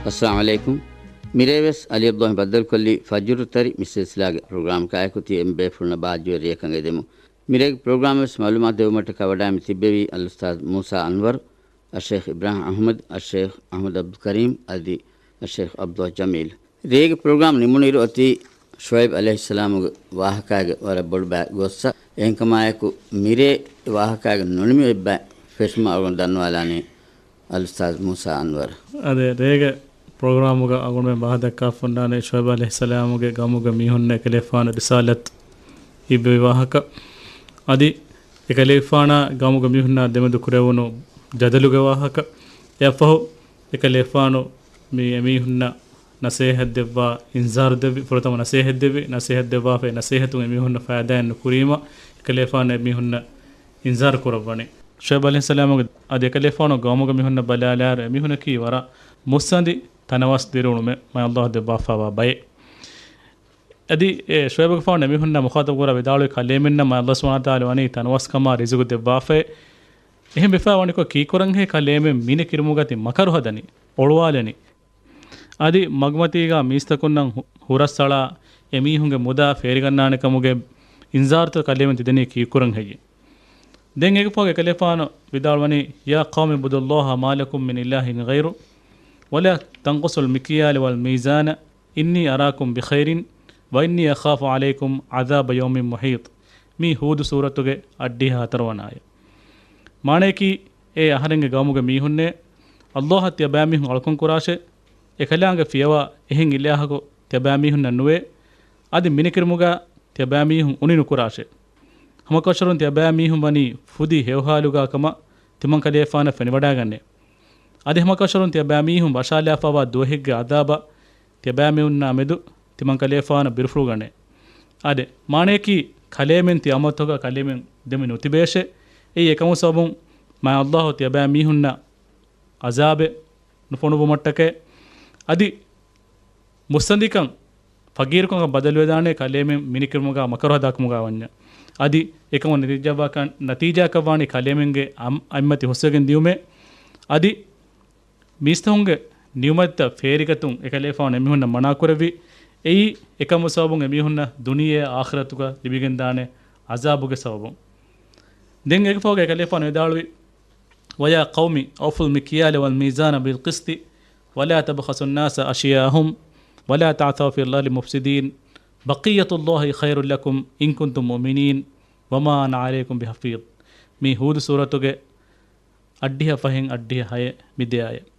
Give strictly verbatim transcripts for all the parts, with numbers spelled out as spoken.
އައްސަލާމު ޢަލައިކުމް. މިރޭވެސް އަލީ އަބްދުއްލާހި ބައްދަލުކޮށްލީ ފަޖުރު ތަރި މި ސިލްސިލާގެ ޕްރޮގްރާމް ކާއެކު ތި އެންމެ ބޭފުޅުންނަށް ބާއްޖަވެރި ރެއަކަށް އެދެމު. މިރޭގެ ޕްރޮގްރާމް ވެސް މައުލޫމާތު ދެވުމަށްޓަކާ ވަޑައިމި ތިއްބެވީ އަލްއުސްތާޛް މޫސާ އަންވަރު، އައްޝޭޚް އިބްރާހިމް އަޙްމަދު، އައްޝޭޚް އަޙްމަދު ޢަބްދުލް ކަރީމް އަދި އައްޝޭޚް ޢަބްދުﷲ ޖަމީލް. ރޭގެ ޕްރޮގްރާމް ނިމުނުއިރު އޮތީ ޝުޢައިބް ޢަލައިހިއްސަލާމުގެ ވާހަކާގެ ވަރަށް ބޮޑު ބައި ގޮއްސަ. އެހެންކަމާއެކު މިރޭ ވާހަކާގެ ނުނިމި އެއްބައި ފެށުމަށް އަޅުގަނޑު ދަންނަވާލާނީ އަލްއުސްތާޛް މޫސާ އަންވަރު. އަދެ ރޭގެ ޕްރޮގްރާމުގަ އަޅުގަނޑުމެން ބަހައްދައްކާފަ ހުންނާނެ ޝުޢައިބް ޢަލައިހިއްސަލާމުގެ ގައުމުގެ މީހުންނަށް އެކަލޭފާނު ރިސާލަތް އިއްވެވި ވާހަކަ. އަދި އެކަލޭފާނާ ގައުމުގެ މީހުންނާ ދެމެދު ކުރެވުނު ޖަދަލުގެ ވާހަކަ. އެއަށްފަހު އެކަލޭފާނު މި އެމީހުންނަށް ނަސޭހަތް ދެއްވާ، އިންޒާރު ދެއްވި، ފުރަތަމަ ނަސޭހަތް ދެއްވި، ނަސޭހަތް ދެއްވާފައި ނަސޭހަތުން އެމީހުންނަށް ފައިދާއެއް ނުކުރީމަ، އެކަލޭފާނު އެމީހުންނަށް އިންޒާރު ކުރައްވަނީ. ޝުޢައިބް ޢަލައިހިއްސަލާމުގެ އަދި އެކަލޭފާނު ގައުމުގެ މީހުންނަށް ބަލާލާއިރު އެމީހުނަކީ ވަރަށް މުއްސަނދި ތަނަވަސް ދިރިއުޅުމެއް މާތް ﷲ ދެއްވާފައިވާ ބައެއް. އަދި އެ ޝުޢައިބުގެފާނު އެމީހުންނާ މުޚާޠަބު ކުރާ ވިދާޅުވި ކަލޭމެންނަށް މާތް ﷲ ސުބްޙާނަހޫ ވަތަޢާލާ ވަނީ ތަނަވަސްކަމާ ރިޒުގު ދެއްވާފައޭ. އެހެން ވެފައި ވަނިކޮށް ކީއްކުރަންހޭ ކަލޭމެން މިނެ ކިރުމުގަތި މަކަރު ހަދަނީ، އޮޅުވާލަނީ. އަދި މަގުމަތީގާ މީސްތަކުންނަށް ހު-، ހުރަސްއަޅާ އެމީހުންގެ މުދާ ފޭރިގަންނާނެ ކަމުގެ އިންޒާރުތައް ކަލޭމެން ތިދެނީ ކީއްކުރަން ހެއްޔޭ؟ ދެން އޭގެފަހުގަ އެކަލޭފާނު ވިދާޅުވަނީ، يا قوم اعبدوا الله ما لكم من إله غيره ولا تنقصوا المكيال والميزان إني أراكم بخير وإني أخاف عليكم عذاب يوم محيط. މީ ހޫދު ސޫރަތުގެ އަށްޑިހަ ހަތަރުވަނަ އާޔަތް. މާނަޔަކީ، އޭ އަހަރެންގެ ގައުމުގެ މީހުންނޭ، ﷲ އަށް ތިޔަބައިމީހުން އަޅުކަން ކުރާށޭ، އެކަލާނގެ ފިޔަވާ އެހެން އިލާހަކު ތިޔަބައިމީހުންނަށް ނުވޭ، އަދި މިނެކިރުމުގަ ތިޔަބައިމީހުން އުނި ނުކުރާށޭ. ހަމަކަށަވަރުން ތިޔަބައިމީހުން ވަނީ ފުދި ހެޔޮހާލުގަ ކަމަށް ތިމަންކަލޭފާނަށް ފެނިވަޑައިގަންނޭ. އަދި ހަމަކަށަވަރުން ތިޔަބައިމީހުން ވަށާލާފައިވާ ދުވަހެއްގެ އަޒާބަށް ތިޔަބައިމީހުންނާ މެދު ތިމަންކަލޭފާނަށް ބިރުފުޅުގަނޭ. އާދެ، މާނަޔަކީ، ކަލޭމެން ތި އަމަލުތަކުގަ ކަލޭމެން ދެމި ނުތިބޭށޭ. އެއީ އެކަމު ސަބަބުން މާތް ﷲ ތިޔަބައިމީހުންނަށް އަޒާބެއް ނުފޮނުއްވުމަށްޓަކައި. އަދި މުއްސަނދިކަން ފަގީރުކަމަށް ބަދަލުވެދާނެ ކަލޭމެން މިނެކިރުމުގަ މަކަރު ހަދާކަމުގަ ވަންޏާ. އަދި އެކަމު ނަތީޖާއަކަށް، ނަތީޖާއަކަށްވާނީ ކަލޭމެންގެ އަމް-، އަތްމަތި ހުސްވެގެން ދިޔުމޭ. އަދި މީސްތަކުންގެ ނިޢުމަތްތައް ފޭރިގަތުން އެކަލޭފާނު އެމީހުންނަށް މަނާކުރެއްވި. އެއީ އެކަމު ސަބަބުން އެމީހުންނަށް ދުނިޔެއާ އާޚިރަތުގަ ލިބިގެންދާނެ އަޒާބުގެ ސަބަބުން. ދެން އޭގެފަހުގަ އެކަލޭފާނު ވިދާޅުވި، ويا قوم أوفوا المكيال والميزان بالقسط ولا تبخسوا الناس أشياءهم ولا تعثوا في الأرض مفسدين بقية الله خير لكم إن كنتم مؤمنين وما أنا عليكم بحفيظ. މީ ހޫދު ސޫރަތުގެ އަށްޑިހަ ފަހެއް އަށްޑިހަ ހައެއް މި ދެ އާޔަތް.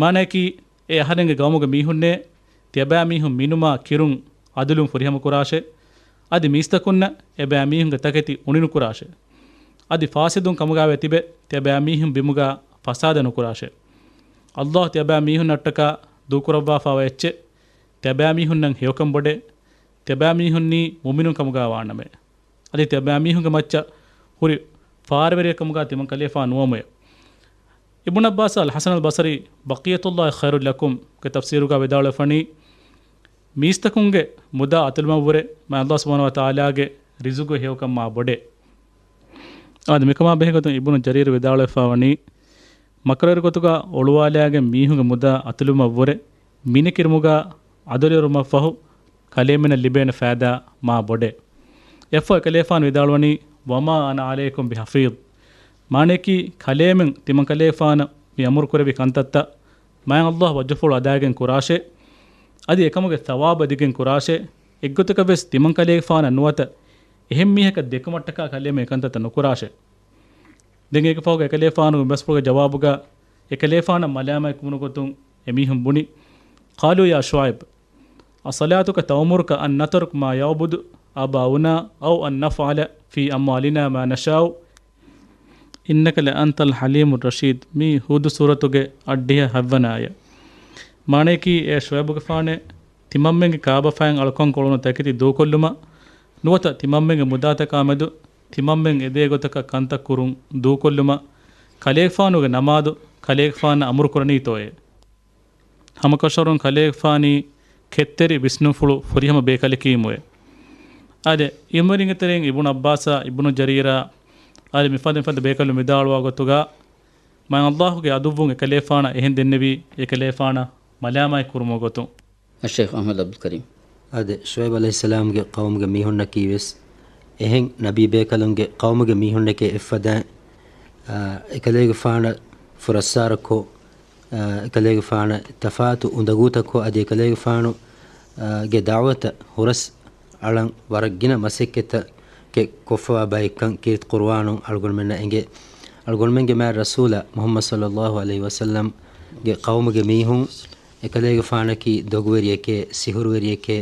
މާނަޔަކީ، އޭ އަހަރެންގެ ގައުމުގެ މީހުންނޭ، ތިޔަބައިމީހުން މިނުމާ ކިރުން އަދުލުން ފުރިހަމަ ކުރާށޭ. އަދި މީސްތަކުންނަށް އެބައިމީހުންގެ ތަކެތި އުނި ނުކުރާށޭ. އަދި ފާސިދުން ކަމުގައިވެ ތިބެ ތިޔަބައިމީހުން ބިމުގަ ފަސާދަ ނުކުރާށޭ. ﷲ ތިޔަބައިމީހުންނަށްޓަކާ ދޫކުރައްވާފައިވާ އެއްޗެއް ތިޔަބައިމީހުންނަށް ހެޔޮކަން ބޮޑޭ. ތިޔަބައިމީހުންނީ މުއުމިނުން ކަމުގަ ވާނަމޭ. އަދި ތިޔަބައިމީހުންގެ މައްޗަށް ހުރި ފާރަވެރިއެއް ކަމުގަ ތިމަންކަލޭފާނު ނުވަމުއޭ. އިބްނު ޢައްބާސް އަލް ޙަސަން އަލް ބަޞްރީ، بقية الله خير لكم ގެ ތަފްސީރުގަ ވިދާޅުވެފަނީ، މީސްތަކުންގެ މުދާ އަތުލުމަށްވުރެ މާތް ﷲ ސުބްޙާނަހޫ ވަތަޢާލާގެ ރިޒުގު ހެޔޮކަން މާ ބޮޑޭ. އާދެ، މިކަމާ ބެހޭގޮތުން އިބްނު ޖަރީރު ވިދާޅުވެފަ ވަނީ، މަކަރުވެރި ގޮތުގަ އޮޅުވާލާގެން މީހުންގެ މުދާ އަތުލުމަށްވުރެ މިނެކިރުމުގަ އަދުލުއެރުމަށްފަހު ކަލޭމެންނަށް ލިބޭނެ ފައިދާ މާ ބޮޑޭ. އެއަށްފަހު އެކަލޭފާނު ވިދާޅުވަނީ، وما أنا عليكم بحفيظ. މާނަޔަކީ، ކަލޭމެން ތިމަންކަލޭފާނަށް މި އަމުރުކުރެއްވި ކަންތައްތައް މާތް ﷲ ވައްޖަފުޅު އަދާގެން ކުރާށޭ. އަދި އެކަމުގެ ޘަވާބު އެދިގެން ކުރާށޭ. އެއްގޮތަކަށްވެސް ތިމަންކަލޭފާނަށް ނުވަތަ އެހެން މީހަކަށް ދެކުމަށްޓަކާ ކަލޭމެން އެކަންތައްތައް ނުކުރާށޭ. ދެން އޭގެ ފަހުގަ އެކަލޭފާނުގެ މަސްފުޅުގެ ޖަވާބުގަ އެކަލޭފާނަށް މަލާމާތް ކުރުމުގެ ގޮތުން އެމީހުން ބުނި، قالوا يا شعيب أصلاتك تأمرك أن نترك ما يعبد آباؤنا أو أن نفعل في أموالنا ما نشاء إنك لأنت الحليم الرشيد. މީ ހޫދު ސޫރަތުގެ އަށްޑިހަ ހަތްވަނަ އާޔަތް. މާނަޔަކީ، އޭ ޝުޢައިބުގެފާނޭ، ތިމަންމެންގެ ކާބަފައިން އަޅުކަން ކޮޅުނު ތަކެތި ދޫކޮށްލުމަށް ނުވަތަ ތިމަންމެންގެ މުދާތަކާމެދު ތިމަންމެން އެދޭ ގޮތަކަށް ކަންތައް ކުރުން ދޫކޮށްލުމަށް ކަލޭގެފާނުގެ ނަމާދު ކަލޭގެފާނަށް އަމުރުކުރަނީތޯއޭ؟ ހަމަކަށަވަރުން ކަލޭގެފާނީ ކެތްތެރި ވިސްނުންފުޅު ފުރިހަމަ ބޭކަލަކީމުއޭ. އާދެ، އިލްމުވެރިންގެ ތެރެއިން އިބްނު ޢައްބާސާ، އިބްނު ޖަރީރާ، އާދެ، މިފަދަ މިފަދަ ބޭކަލުން ވިދާޅުވާ ގޮތުގަ، މާތް ﷲ ގެ އަދުއްވުން އެކަލޭފާނަށް އެހެން ދެންނެވީ، އެކަލޭފާނަށް މަލާމާތް ކުރުމުގެ ގޮތުން. އައްޝައިޚް އަޙްމަދު އަބްދުލް ކަރީމް. އާދެ، ޝުޢައިބު ޢަލައިހިއްސަލާމްގެ ޤައުމުގެ މީހުންނަކީ ވެސް އެހެން ނަބީ ބޭކަލުންގެ ޤައުމުގެ މީހުންނެކޭ އެއްފަދައިން، އާ، އެކަލޭގެފާނަށް ފުރައްސާރަކޮށް، އާ، އެކަލޭގެފާނަށް ތަފާތު އުނދަގޫތަކޮށް އަދި އެކަލޭގެފާނު، އާ، ގެ ދަޢުވަތަށް ހުރަސް އަޅަން ވަރަށް ގިނަ މަސައްކަތްތަކެއް ކޮށްފަވާ ބައެއްކަން ކީރިތި ޤުރުއާނުން އަޅުގަނޑުމެންނަށް އެނގޭ. އަޅުގަނޑުމެންގެ މާތް ރަސޫލާ މުޙައްމަދު ޞައްލައްލާހު ޢަލައިހި ވަސައްލަމްގެ ޤައުމުގެ މީހުން އެކަލޭގެފާނަކީ ދޮގުވެރިއެކޭ، ސިހުރުވެރިއެކޭ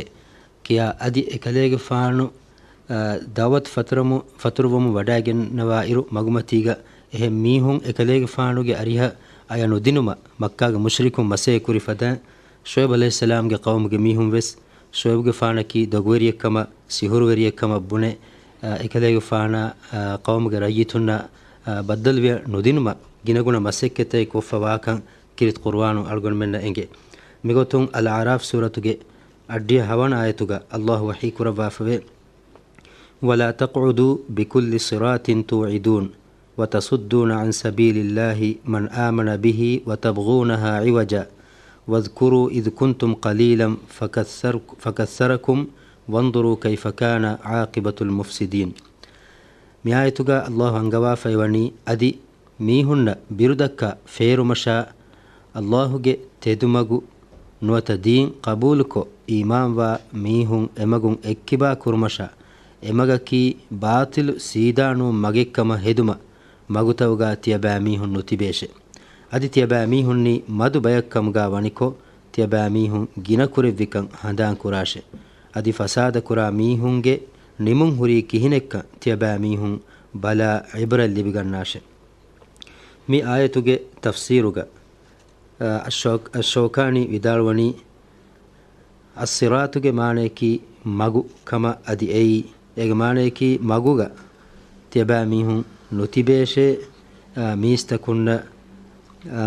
ކިޔާ އަދި އެކަލޭގެފާނު، އާ، ދަޢުވަތު ފަތުރަމު-، ފަތުރުވަމުން ވަޑައިގެންނަވާ އިރު މަގުމަތީގަ އެހެން މީހުން އެކަލޭގެފާނުގެ އަރިހަށް އަޔަ ނުދިނުމަށް މައްކާގެ މުޝްރިކުން މަސައްކަތް ކުރި ފަދައިން، ޝުޢައިބު ޢަލައިހިއްސަލާމްގެ ޤައުމުގެ މީހުން ވެސް ޝުޢައިބުގެފާނަކީ ދޮގުވެރިއެއްކަމަށް، ސިހުރުވެރިއެއްކަމަށް ބުނެ، އާ، އެކަލޭގެފާނާ، އާ، ޤައުމުގެ ރައްޔިތުންނަށް، އާ، ބައްދަލުވެ ނުދިނުމަށް ގިނަގުނަ މަސައްކަތްތައް ކޮށްފަވާކަން ކީރިތި ޤުރުއާނުން އަޅުގަނޑުމެންނަށް އެނގޭ. މިގޮތުން އަލްއަޢްރާފް ސޫރަތުގެ އަށްޑިހަ ހަވަނަ އާޔަތުގަ އައްލާހު ވަޙީ ކުރައްވާފަވޭ، ولا تقعدوا بكل صراط توعدون وتصدون عن سبيل الله من آمن به وتبغونها عوجا واذكروا إذ كنتم قليلا فكثر-، فكثركم وانظروا كيف كان عاقبة المفسدين. މި އާޔަތުގަ އައްލާހު އަންގަވާފައިވަނީ އަދި މީހުންނަށް ބިރުދައްކާ ފޭރުމަށާ، އައްލާހުގެ ތެދުމަގު ނުވަތަ ދީން ޤަބޫލުކޮށް އީމާންވާ މީހުން އެމަގުން އެއްކިބާ ކުރުމަށާ، އެމަގަކީ ބާޠިލު ސީދާނޫން މަގެއްކަމަށް ހެދުމަށް މަގުތައުގާ ތިޔަބައިމީހުން ނުތިބޭށެ. އަދި ތިޔަބައިމީހުންނީ މަދު ބަޔަށްކަމުގާ ވަނިކޮށް، ތިޔަބައިމީހުން ގިނަކުރެއްވިކަން ހަނދާންކުރާށެ. އަދި ފަސާދަކުރާ މީހުންގެ ނިމުން ހުރީ ކިހިނެއްކަން ތިޔަބައިމީހުން ބަލާ ޢިބްރަތް ލިބިގަންނާށެ. މި އާޔަތުގެ ތަފްސީރުގަ، އަ، އައްޝޯ-، އައްޝޯކާނީ ވިދާޅުވަނީ، އައްޞިރާޠުގެ މާނަޔަކީ މަގު ކަމަށް އަދި އެއީ، އޭގެ މާނަޔަކީ މަގުގަ ތިޔަބައިމީހުން ނުތިބޭށޭ، އަ، މީސްތަކުންނަށް، އަ،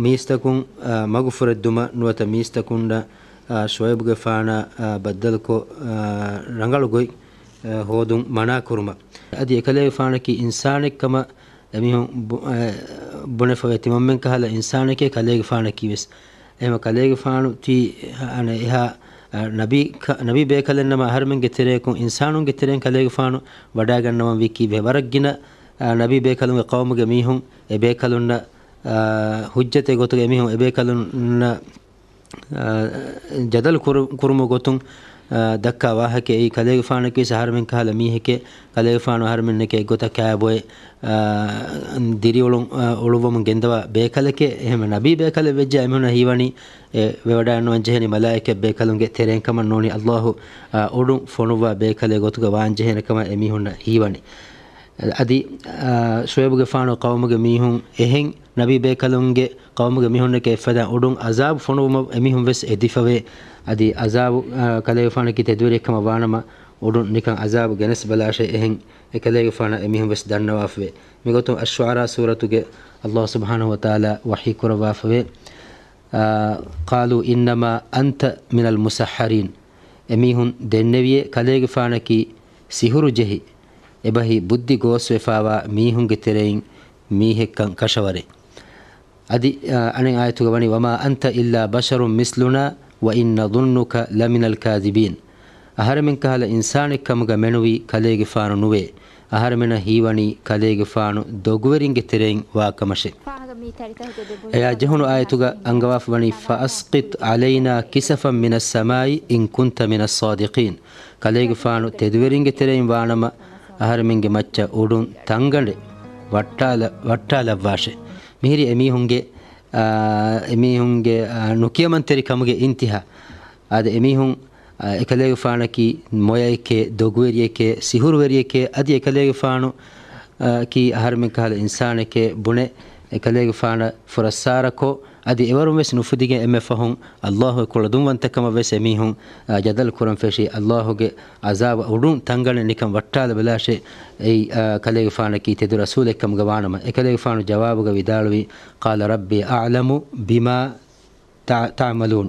މީސްތަކުން، އަ، މަގު ފުރެއްދުމަށް ނުވަތަ މީސްތަކުންނަށް، އަ، ޝުޢައިބުގެފާނާ، އަ، ބައްދަލުކޮށް، އަ، ރަނގަޅު ގޮތް، އަ، ހޯދުން މަނާކުރުމަށް. އަދި އެކަލޭގެފާނަކީ އިންސާނެއްކަމަށް އެމީހުން ބު-، އެ، ބުނެފަވޭ، ތިމަންމެން ކަހަލަ އިންސާނެކޭ ކަލޭގެފާނަކީ ވެސް. އެހެމަ ކަލޭގެފާނު ތީ، އަނެއް އެހާ، އަ، ނަބީ ކަ-، ނަބީ ބޭކަލެއްނަމަ އަހަރެމެންގެ ތެރެއަކުން އިންސާނުންގެ ތެރެއިން ކަލޭގެފާނު ވަޑައިގަންނަވަން ވީ ކީއްވެ؟ ވަރަށް ގިނަ، އަ، ނަބީ ބޭކަލުންގެ ޤައުމުގެ މީހުން އެ ބޭކަލުންނަށް، އަ، ޙުއްޖަތެއް ގޮތުގަ އެމީހުން އެ ބޭކަލުންނަށް އަ، ޖަދަލު ކުރު-، ކުރުމުގެ ގޮތުން، އަ، ދައްކާ ވާހަކައެއް. ކަލޭގެފާނަކީ ވެސް އަހަރެމެން ކަހަލަ މީހެކޭ، ކަލޭގެފާނު އަހަރެމެންނެކޭ އެއްގޮތަށް ކާބޮއެ، އަ، ދިރިއުޅުން، އަ، އުޅުއްވަމުން ގެންދަވާ ބޭކަލެކޭ. އެހެން ނަބީ ބޭކަލެއް ވެއްޖެ އެމީހުނަށް ހީވަނީ، އެ ވެވަޑައިނުވަން ޖެހެނީ މަލާއިކަ ބޭކަލުންގެ ތެރެއިން ކަމަށް ނޫނީ، އައްލާހު، އަ، އުޑުން ފޮނުއްވާ ބޭކަލެއް ގޮތުގަ ވާން ޖެހޭނެ ކަމަށް އެމީހުންނަށް ހީވަނީ. އަދި، އާ، ޝުޢައިބުގެފާނު ޤައުމުގެ މީހުން އެހެން ނަބީ ބޭކަލުންގެ ޤައުމުގެ މީހުންނެކޭ އެއްފަދަ އުޑުން ޢަޒާބު ފޮނުވުމަށް އެމީހުން ވެސް އެދިފަވޭ. އަދި ޢަޒާބު، އާ، ކަލޭގެފާނަކީ ތެދުވެރިއެއްކަމަށް ވާނަމަ، އުޑުން ނިކަން ޢަޒާބު ގެނެސް ބަލާށޭ އެހެން އެކަލޭގެފާނަށް އެމީހުން ވެސް ދަންނަވާފަވޭ. މިގޮތުން އައްޝުޢަރާ ސޫރަތުގެ އައްލާހު ސުބްޙާނަހު ވަތަޢާލާ ވަޙީ ކުރައްވާފަވޭ. އާ، قَالُوا إِنَّمَا أَنْتَ مِنَ الْمُسَحَّرِينَ. އެމީހުން ދެންނެވިއޭ ކަލޭގެފާނަކީ ސިހުރު ޖެހި، އެބަހީ ބުއްދި ގޯސްވެފާވާ މީހުންގެ ތެރެއިން މީހެއްކަން ކަށަވަރެއް. އަދި، އަ، އަނެއް އާޔަތުގަ ވަނީ، وَمَا أَنْتَ إِلَّا بَشَرٌ مِثْلُنَا وَإِنْ نَظُنُّكَ لَمِنَ الْكَاذِبِينَ. އަހަރެމެން ކަހަލަ އިންސާނެއް ކަމުގަ މެނުވީ ކަލޭގެފާނު ނުވޭ. އަހަރެމެނަށް ހީވަނީ ކަލޭގެފާނު ދޮގުވެރިންގެ ތެރެއިން ވާކަމަށެ. އެޔާ ޖެހުނު އާޔަތުގަ އަންގަވާފަވަނީ، فَأَسْقِطْ عَلَيْنَا كِسَفًا مِنَ السَّمَاءِ إِنْ كُنْتَ مِنَ الصَّادِقِينَ. ކަލޭގެފާނު ތެދުވެރިންގެ ތެރެއިން ވާނަމަ، އަހަރެމެންގެ މައްޗަށް އުޑުން ތަންގަނޑެއް ވައްޓާލަ-، ވައްޓާލައްވާށެ. މިހިރީ އެމީހުންގެ، އާ، އެމީހުންގެ، އާ، ނުކިޔަމަންތެރިކަމުގެ އިންތިހާ. އާދެ، އެމީހުން އެކަލޭގެފާނަކީ މޮޔައެކޭ، ދޮގުވެރިއެކޭ، ސިހުރުވެރިއެކޭ، އަދި އެކަލޭގެފާނު، އަ، ކީ އަހަރެމެން ކަހަލަ އިންސާނެކޭ ބުނެ، އެކަލޭގެފާނަށް ފުރައްސާރަކޮށް، އަދި އެވަރުން ވެސް ނުފުދިގެން އެންމެ ފަހުން އައްލާހު ކުޅަދުންވަންތަކަމަށް ވެސް އެމީހުން، އަ، ޖަދަލު ކުރަން ފެށި، އައްލާހުގެ އަޒާބަށް އުޑުން ތަންގަނޑެއް ނިކަން ވައްޓާލަބަލާށޭ، އެއީ، އަ، ކަލޭގެފާނަކީ ތެދު ރަސޫލެއްކަމުގަ ވާނަމަ، އެކަލޭގެފާނު ޖަވާބުގަ ވިދާޅުވީ، قَالَ رَبِّي أَعْلَمُ بِمَا تَعْ-، تَعْمَلُونَ.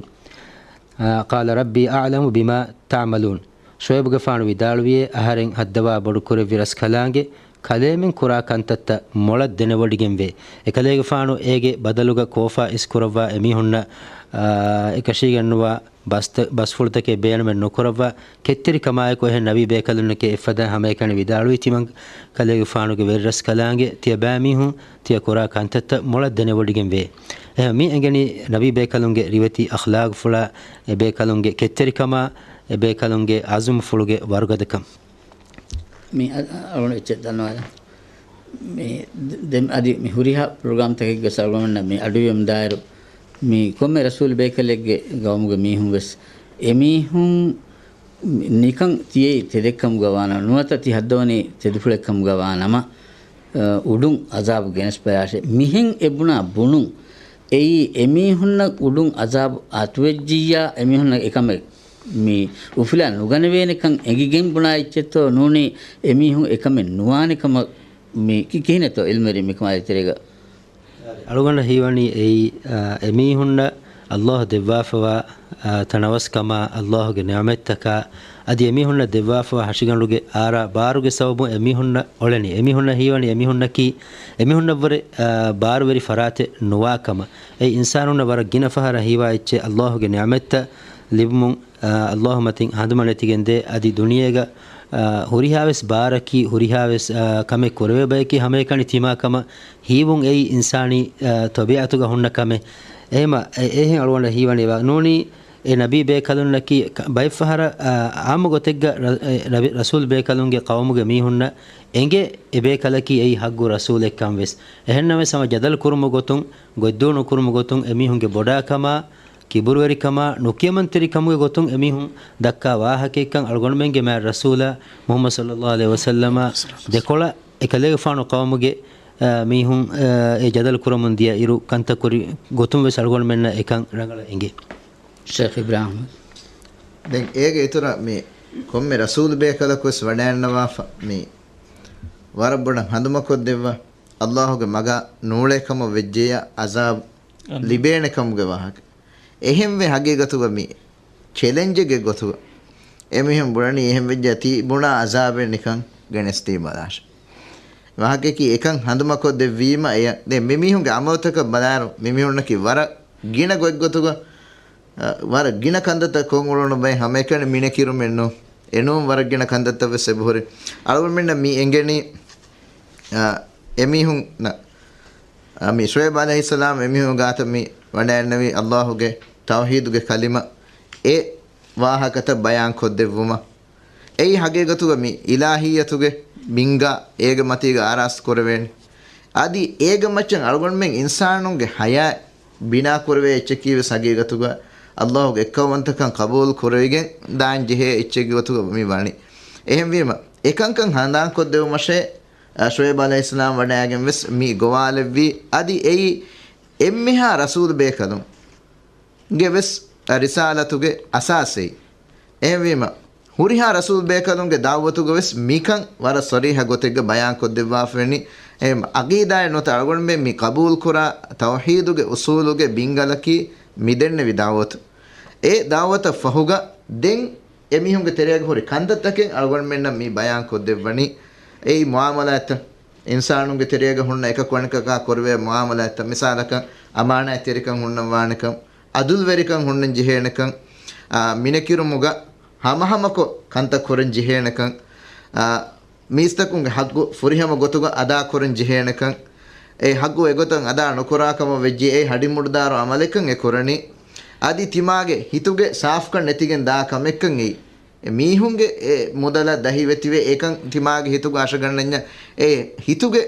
އާ، قَالَ رَبِّي أَعْلَمُ بِمَا تَعْمَلُونَ. ޝުޢައިބުގެފާނު ވިދާޅުވިއޭ، އަހަރެން ހައްދަވާ ބޮޑުކުރެއްވި ރަސްކަލާނގެ ކަލޭމެން ކުރާ ކަންތައްތައް މޮޅަށް ދެނެވޮޑިގެންވޭ. އެކަލޭގެފާނު އޭގެ ބަދަލުގަ ކޯފާ އިސްކުރައްވާ އެމީހުންނަށް، އާ، އެކަށީގެންނުވާ ބަސްތަ-، ބަސްފުޅުތަކެއް ބޭނުމެއް ނުކުރައްވާ، ކެތްތެރިކަމާއެކު އެހެން ނަބީ ބޭކަލުންނެކޭ އެއްފަދަ ހަމައެކަނި ވިދާޅުވީ ތިމަން ކަލޭގެފާނުގެ ވެރިރަސް ކަލާނގެ ތިޔަބައިމީހުން ތިޔަ ކުރާ ކަންތައްތައް މޮޅަށް ދެނެވޮޑިގެން ވޭ. އެހެން މި އެނގެނީ ނަބީ ބޭކަލުންގެ ރިވެތި އަޚްލާގުފުޅާ، އެ ބޭކަލުންގެ ކެތްތެރިކަމާ، އެ ބޭކަލުންގެ އަޒުމުފުޅުގެ ވަރުގަދަކަން. މި އަ-، އަޅުގަނޑު އެއްޗެއް ދަންނަވާލަން. މި ދެ-، ދެ-، އަދި މި ހުރިހާ ޕްރޮގްރާމްތަކެއްގަ އަޅުގަނޑުމެންނަށް މި އަޑުއިވުމު ދާއިރު، މި ކޮންމެ ރަސޫލު ބޭކަލެއްގެ ގައުމުގެ މީހުން ވެސް އެމީހުން ނިކަން ތިޔައީ ތެދެއްކަމުގަ ވާނަމަ، ނުވަތަ ތި ހައްދަވަނީ ތެދުފުޅެއްކަމުގަ ވާނަމަ، އަ، އުޑުން އަޒާބު ގެނެސްބަލާށޭ. މިހެން އެ ބުނާ ބުނުން އެއީ އެމީހުންނަށް އުޑުން އަޒާބު އަތުވެއްޖިއްޔާ އެމީހުންނަށް އެކަމެއް މި އުފުލާ ނުގަނެވޭނެކަން އެނގިގެން ބުނާ އެއްޗެއްތޯ ނޫނީ އެމީހުން އެކަމެއް ނުވާނެކަމަށް މި ކި-، ކިހިނެއްތޯ އިލްމުވެރިން މިކަމާ ދޭތެރޭގަ؟ އަޅުގަނޑަށް ހީވަނީ އެއީ، އާ، އެމީހުންނަށް އައްލާހު ދެއްވާފަވާ، އާ، ތަނަވަސްކަމާ، އައްލާހުގެ ނިޢުމަތްތަކާ، އަދި އެމީހުންނަށް ދެއްވާފަވާ ހަށިގަނޑުގެ އާރާ ބާރުގެ ސަބަބުން އެމީހުންނަށް އޮޅެނީ. އެމީހުންނަށް ހީވަނީ އެމީހުންނަކީ، އެމީހުންނަށްވުރެ، އާ، ބާރުވެރި ފަރާތެއް ނުވާކަމަށް. އެ އިންސާނުންނަށް ވަރަށް ގިނަ ފަހަރަށް ހީވާ އެއްޗެއް އައްލާހުގެ ނިޢުމަތްތައް ލިބުމުން، އާ، އައްލާހު މަތިން ހަނދުމަ ނެތިގެންދޭ. އަދި ދުނިޔޭގަ، އާ، ހުރިހާވެސް ބާރަކީ، ހުރިހާވެސް، އާ، ކަމެއް ކުރެވޭ ބަޔަކީ ހަމައެކަނި ތިމާކަމަށް ހީވުން އެއީ އިންސާނީ، އާ، ތަބީޢަތުގަ ހުންނަ ކަމެއް. އެހެމަ، އެ-، އެހެން އަޅުގަނޑަށް ހީވަނީ ވާ ނޫނީ އެ ނަބީ ބޭކަލުންނަކީ ކަ-، ބައެއްފަހަރަށް، އާ، އާއްމު ގޮތެއްގަ ރަ-، އެ ރަބި-، ރަސޫލް ބޭކަލުންގެ ޤައުމުގެ މީހުންނަށް އެނގޭ އެ ބޭކަލަކީ އެއީ ޙައްޤު ރަސޫލެއްކަން ވެސް. އެހެންނަމަވެސް ހަމަ ޖަދަލު ކުރުމުގެ ގޮތުން، ގޮތްދޫނު ކުރުމުގެ ގޮތުން އެމީހުންގެ ބޮޑާކަމާ، ކިބުރުވެރިކަމާ، ނުކިޔަމަންތެރިކަމުގެ ގޮތުން އެމީހުން ދައްކާ ވާހަކައެއްކަން އަޅުގަނޑުމެންގެ މާތް ރަސޫލާ މުޙައްމަދު ޞައްލައްލާހު ޢަލައިހި ވަސައްލަމަ ދެކޮޅަށް އެކަލޭގެފާނު ޤައުމުގެ، އާ، މީހުން، އާ، އެ ޖަދަލު ކުރަމުން ދިޔަ އިރު ކަންތައް ކުރި ގޮތުން ވެސް އަޅުގަނޑުމެންނަށް އެކަން ރަނގަޅަށް އެނގޭ. ޝޭޚް އިބްރާހިމް. ދެން އޭގެ އިތުރަށް މި ކޮންމެ ރަސޫލު ބޭކަލަކު ވެސް ވަޑައިންނަވާފަ މި ވަރަށް ބޮޑަށް ހަނދުމަކޮށްދެއްވާ އައްލާހުގެ މަގަށް ނޫޅޭ ކަމަށް ވެއްޖެޔާ އަޒާބު އަން. ލިބޭނެ ކަމުގެ ވާހަކަ. އެހެންވެ ހަގީގަތުގަ މި ޗެލެންޖެއްގެ ގޮތުގަ އެމީހުން ބުނަނީ އެހެން ވެއްޖެ ތީ ބުނާ އަޒާބެއް ނިކަން ގެނެސްދީ ބަލާށެ. ވާހަކައަކީ އެކަން ހަނދުމަކޮށްދެއްވީމަ އެޔަށް. ދެން މިމީހުންގެ އަމަލުތަކަށް ބަލާއިރު މިމީހުންނަކީ ވަރަށް ގިނަ ގޮތްގޮތުގަ، އަ، ވަރަށް ގިނަ ކަންތައްތައް ކޮށްއުޅުނު ބައެއް ހަމައެކަނި މިނެކިރުމެއްނު. އެނޫން ވަރަށް ގިނަ ކަންތައްތައް ވެސް އެބަހުރި. އަޅުގަނޑުމެންނަށް މި އެނގެނީ، އަ، އެމީހުންނަށް، އަ، މި ޝުޢައިބު ޢަލައިހިއްސަލާމް އެމީހުން ގާތަށް މި ވަޑައިންނެވީ އައްލާހުގެ ތައުޙީދުގެ ކަލިމަ އެ ވާހަކަތައް ބަޔާން ކޮށްދެއްވުމަށް. އެއީ ހަގީގަތުގަ މި އިލާހިއްޔަތުގެ ބިންގާ އޭގެ މަތީގަ އާރާސްތު ކުރެވޭނެ. އަދި އޭގެ މައްޗަށް އަޅުގަނޑުމެން އިންސާނުންގެ ޙަޔާތް ބިނާ ކުރެވޭ އެއްޗަކީ ވެސް ހަގީގަތުގަ އައްލާހުގެ އެއްކައުވަންތަކަން ޤަބޫލު ކުރެވިގެން ދާން ޖެހޭ އެއްޗެއްގެ ގޮތުގަ މި ވަނީ. އެހެންވީމަ، އެކަންކަން ހަނދާންކޮށްދެއްވުމަށޭ، އަ، ޝުޢައިބު ޢަލައިހިއްސަލާމް ވަޑައިގެން ވެސް މި ގޮވާލެއްވީ. އަދި އެއީ އެންމެހާ ރަސޫލު ބޭކަލުން ގެ ވެސް ރިސާލަތުގެ އަސާސެއް. އެހެންވީމަ، ހުރިހާ ރަސޫލު ބޭކަލުންގެ ދަޢުވަތުގަ ވެސް މިކަން ވަރަށް ޞަރީޙަ ގޮތެއްގަ ބަޔާންކޮށްދެއްވާފަވެނީ. އެހެން ޢަޤީދާއެއް ނުވަތަ އަޅުގަނޑުމެން މި ޤަބޫލުކުރާ ތައުޙީދުގެ އުޞޫލުގެ ބިންގަލަކީ މި ދެންނެވި ދަޢުވަތު. އެ ދަޢުވަތަށް ފަހުގަ ދެން އެމީހުންގެ ތެރޭގަ ހުރި ކަންތައްތަކެއް އަޅުގަނޑުމެންނަށް މި ބަޔާންކޮށްދެއްވަނީ. އެއީ މުޢާމަލާތްތައް، އިންސާނުންގެ ތެރޭގަ ހުންނަ އެކަކު އަނެކަކާ ކުރެވޭ މުޢާމަލާތްތައް، މިސާލަކަށް އަމާނާތްތެރިކަން ހުންނަންވާނެކަން، ޢަދުލުވެރިކަން ހުންނަން ޖެހޭނެކަން، އާ، މިނެކިރުމުގަ ހަމަހަމަކޮށް ކަންތައް ކުރަން ޖެހޭނެކަން، އާ، މީސްތަކުންގެ ޙައްޤު ފުރިހަމަ ގޮތުގަ އަދާކުރަން ޖެހޭނެކަން، އެ ޙައްޤު އެގޮތަށް އަދާ ނުކުރާކަމަށް ވެއްޖެ އެ ހަޑިމުޑުދާރު ޢަމަލެއްކަން އެ ކުރަނީ. އަދި ތިމާގެ ހިތުގެ ސާފުކަން ނެތިގެން ދާ ކަމެއްކަން އެއީ. އެ މީހުންގެ އެ މުދަލަށް ދަހިވެތިވެ އެކަން ތިމާގެ ހިތުގަ އަށަގަންނަންޏާ އެ ހިތުގެ